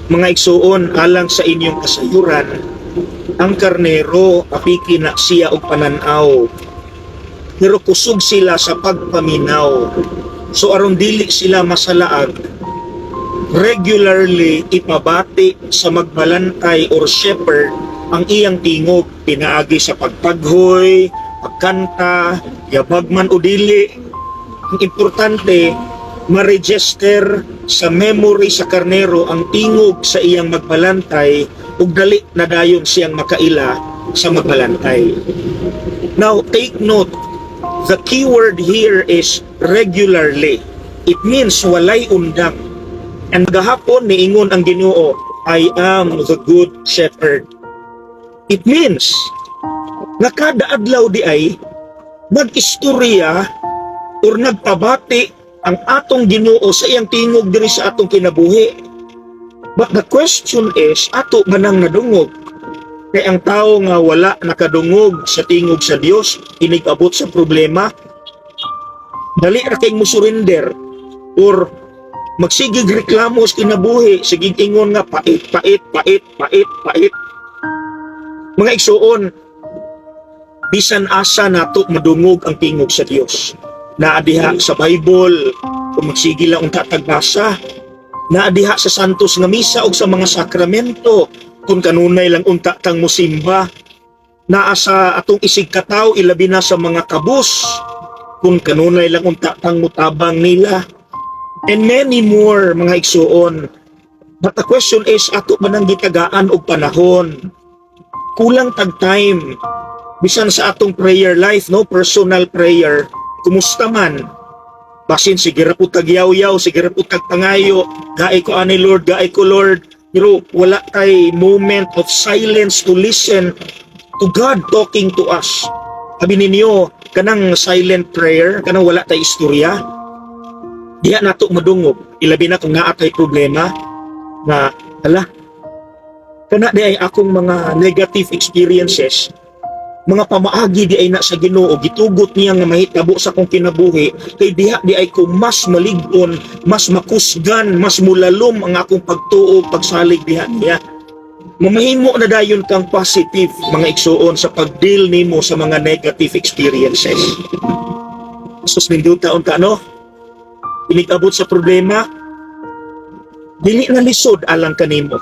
Mga igsuon, alang sa inyong kasayuran, ang karnero apiki na siya og pananaw. Pero kusog sila sa pagpaminaw. So aron dili sila masalaag, regularly ipabati sa magbalantay or shepherd ang iyang tingog pinaagi sa pagpaghoy, pagkanta, yabag man o dili. Ang importante, ma-register sa memory sa karnero ang tingog sa iyang magbalantay ug dali na dayon siyang makaila sa magbalantay. Now, take note, the keyword here is "regularly." It means walay undang. And gahapon niingon ang Ginoo, "I am the good shepherd." It means nga kada adlaw diay mag-istorya or nagpabati ang atong Ginoo sa iyang tingog diri sa atong kinabuhi. But the question is, ato ba nang nadungog? Kay ang tao nga wala nakadungog sa tingog sa Dios, inig-abot sa problema, dali ra kay mo surrender or magsigig reklamo sa kinabuhi, sigig ingon nga pait, pait, pait, pait, pait. Mga igsuon, bisan asa nato madungog ang tingog sa Dios. Naa diha sa Bible, kung magsige lang unta tag basa. Naa diha sa Santos nga Misa o sa mga sakramento, kung kanunay lang unta tang musimba. Naa sa atong isig katawo, ilabi na sa mga kabus, kung kanunay lang unta tang mutabang nila. And many more, mga igsuon. But the question is, ato ba nang gitagaan og panahon? Kulang tag time. Bisan sa atong prayer life, no, personal prayer, kumusta man? Basin sige ra pud tag yaw-yaw, sige ra pud tag pangayo, gaay ko ani Lord, gaay ko Lord. Pero wala kay moment of silence to listen to God talking to us. Sabi ninyo, kanang silent prayer, kanang wala tay istorya, diha nato madungog, ilabi na kung naa tay problema, na, hala, kana diay akong mga negative experiences, mga pamaagi diay na sa Ginoo, gitugot niya nga mahitabo sa akong kinabuhi kay diha diay ko mas malig-on, mas makusgan, mas mulalom ang akong pagtuo, pagsalig diha niya. Mamahimo na dayon kang positive, mga igsuon, sa pag-deal nimo sa mga negative experiences. Sus, nindota unta, no? Inig-abot sa problema, dili na lisod alang kanimo.